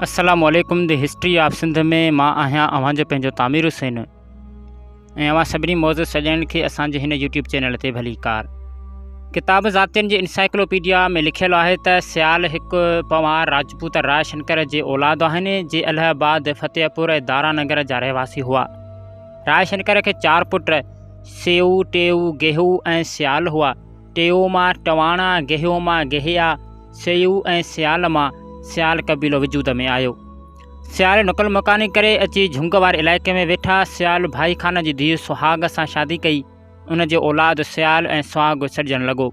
السلام عليڪم the history of Sindh ۾ مان آهيان اوهان جو پنهنجو تعمير حسين ۽ اوهان سڀني معزز سڄڻن کي اسان جي هن يوٽيوب چينل تي ڀليڪار ڪتاب ذاتين جي انسائيڪلوپيڊيا ۾ لکيل آهي ته سيال هڪ پنوار راجپوت راء شنڪر جي اولاد آهن جي الهه آباد فتح پور ۽ دارا نگر جا رهواسي هئا راء شنڪر کي چار پٽ سيو ٽيو گيهو ۽ سيال هئا ٽيو مان ٽواڻا، گيهو مان گيهيا، سيو ۽ سيال مان سيال قبيلو وجود ۾ آيو. سيال نقل مڪاني ڪري اچي جهنگ واري علائقي ۾ ويٺا. سيال ڀائي خان جي ڌيء سهاڳ سان شادي ڪئي. ان جو اولاد سيال ۽ سهاڳ سڏجڻ لڳو.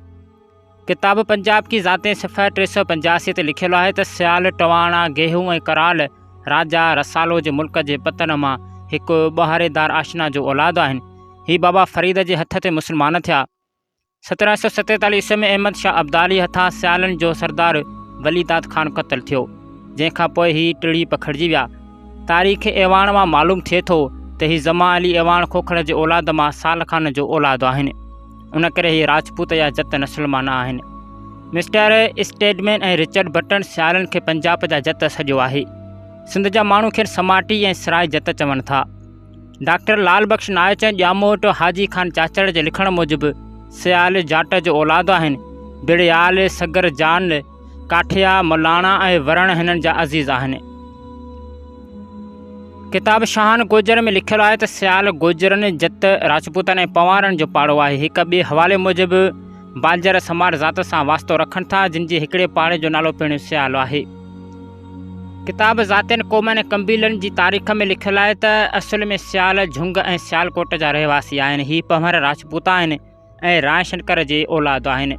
ڪتاب پنجاب ڪي ذاتين صفحه 385 تي لکيل آهي ته سيال، ٽواڻا، گيهو ۽ ڪرال راجا رسالو جي ملڪ جي پتن مان هڪ ٻهاريدار آشنا جو اولاد آهن. هي بابا فريد جي هٿ تي مسلمان ٿيا. 1747 عيسوي ۾ احمد شاهه ابدالي هٿان سيالن جو سردار ولي داد خان قتل ٿيو، جنهن کان پوء هي ٽڙي پکڙجي ويا. تاريخ اعواڻ مان معلوم ٿئي ٿو ته هي زمان علي اعواڻ کوکر جي اولاد مان سال خان جو اولاد آهن. ان ڪري هي راجپوت يا جت نسل مان نه آهن. مسٽر اسٽيڊمين ۽ رچرڊ برٽن سيالن کي پنجاب جا جت سڏيو آهي. سنڌ جا ماڻهو کين سماٽي ۽ سرائي جت چون ٿا. ڊاڪٽر لال بخش نائچ ۽ ڄاموٽ حاجي خان چاچڙ جي لکڻ موجب سيال جاٽ جو اولاد آهن. بڙيال، سگر جان، ڪاٺيا، ملاڻا ۽ ورڻ هنن جا عزيز آهن. ڪتاب شاهان گوجر ۾ لکيل آهي ته سيال گوجرن، جت، راجپوتن ۽ پنوارن جو پاڙو آهي. هڪ ٻئي حوالي موجب بالجر سماٽ ذات سان واسطو رکن ٿا، جن جي هڪڙي پاڙي جو نالو پڻ سيال آهي. ڪتاب ذاتين، قومن ۽ قبيلن جي تاريخ ۾ لکيل آهي ته اصل ۾ سيال جهنگ ۽ سيالڪوٽ جا رهواسي آهن. هي پنهور راجپوت آهن ۽ راء شنڪر جي اولاد آهن.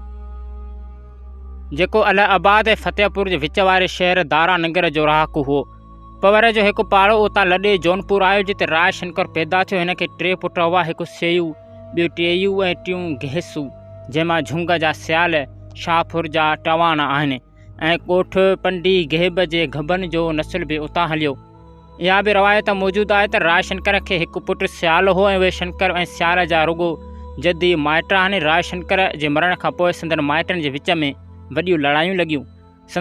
جيڪو الهه آباد ۽ فتح پور جي وچ واري شهر دارا ننگر جو رهاڪو هو. پنهور جو هڪ پاڙو اتان لڏي جونپور آيو جتي راء شنڪر پيدا ٿيو. هن کي ٽي پٽ هئا، هڪ سيو، ٻيو ٽيو ۽ ٽيون گهيسو، جنهن مان جهنگ جا سيال، شاهپور جا ٽواڻا آهن. ۽ ڳوٺ پنڊي گهيب جي گهٻن جو نسل به اتان هليو. اها به روايت موجود آهي ته راء شنڪر کي هڪ پٽ سيال هو ۽ اهي شنڪر ۽ سيال جا رڳو جدي مائٽ آهن. راء شنڪر جي مرڻ کان پوء سندن مائٽن جي وچ ۾ وڏيون لڙايون لڳيون.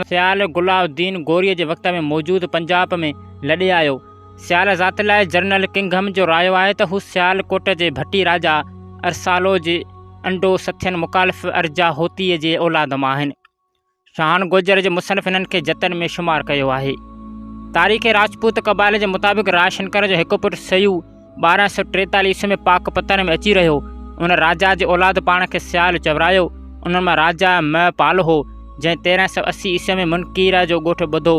سيال گلا الدين غوريء جي وقت ۾ موجود پنجاب ۾ لڏي آيو. سيال ذات لاء جنرل ڪنگهم جو رايو آهي ته هو سيال ڪوٽ جي ڀٽي راجا ارسالو جي انڊو سٿين مخالف ارجا هوتيء جي اولاد مان آهن. شاهان گوجر جي مصنف هنن کي جتن ۾ شمار ڪيو آهي. تاريخ راجپوت قبائل جي مطابق راء شنڪر جو هڪ پٽ سيو 1243 عيسوي ۾ پاڪ پتن ۾ اچي رهيو. ان راجا جي اولاد پاڻ کي سيال چورايو. انهن مان راجا مه پال هو، جنهن 1380 عيسوي ۾ منڪيرا جو ڳوٺ ٻڌو.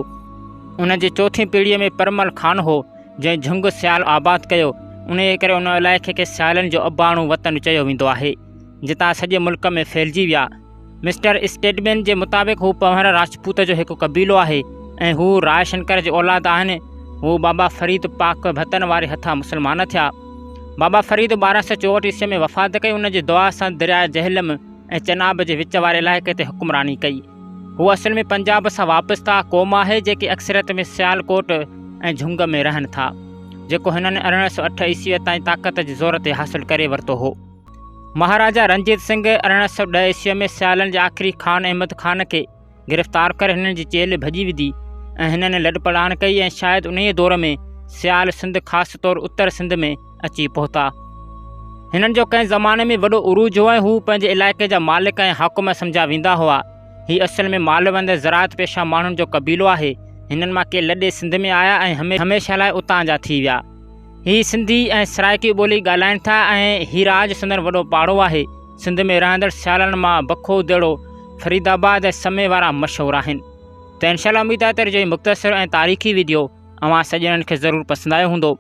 ان جي چوٿين پيڙهيء ۾ پرمل خان هو، جنهن جهنگ سيال آباد ڪيو. انهيء ڪري ان علائقي کي سيالن جو اباڻو وطن چيو ويندو آهي، جتان سڄي ملڪ ۾ ڦهلجي ويا. مسٽر اسٽيڊمين جي مطابق هو پنهور راجپوت جو هڪ قبيلو آهي ۽ هو راء شنڪر جي اولاد آهن. هو بابا فريد پاڪ ڀتن واري هٿان مسلمان ٿيا. بابا فريد 1264 عيسوي ۾ وفات ڪئي. ان جي دعا سان درياء جهلم ۽ چناب جي وچ واري علائقي تي حڪمراني ڪئي. هو اصل ۾ پنجاب سان وابسته قوم آهي جيڪي اڪثريت ۾ سيالڪوٽ ۽ جهنگ ۾ رهن ٿا، جيڪو هنن 1808 عيسويء تائين طاقت جي زور تي حاصل ڪري ورتو هو. مهاراجا رنجيت سنگهه 1810 عيسويء ۾ سيالن جي آخري خان احمد خان کي گرفتار ڪري هنن جي چيلهه ڀڄي وڌي ۽ هنن لڏپلاڻ ڪئي ۽ شايد انهيء دور ۾ سيال سنڌ خاص طور اتر سنڌ ۾ اچي پهتا. هنن جو ڪنهن زماني ۾ وڏو عروج هو ۽ هو پنهنجي علائقي جا مالڪ ۽ حاڪم سمجهيا ويندا هئا. هي اصل ۾ مالوند ۽ زراعت پيشه ماڻهن جو قبيلو آهي. هنن مان ڪي لڏي سنڌ ۾ آيا ۽ هميشه لاء اتان جا ٿي ويا. هي سنڌي ۽ سرائيڪي ٻولي ڳالهائين ٿا ۽ هيراج سندن وڏو پاڙو آهي. سنڌ ۾ رهندڙ سيالن مان بکو دڙو، فريد آباد ۽ سمي وارا مشهور آهن. ته انشاء الله اميد آهي ته جو هي مختصر ۽ تاريخي وڊيو اوهان سڄڻن کي ضرور پسند آيو هوندو.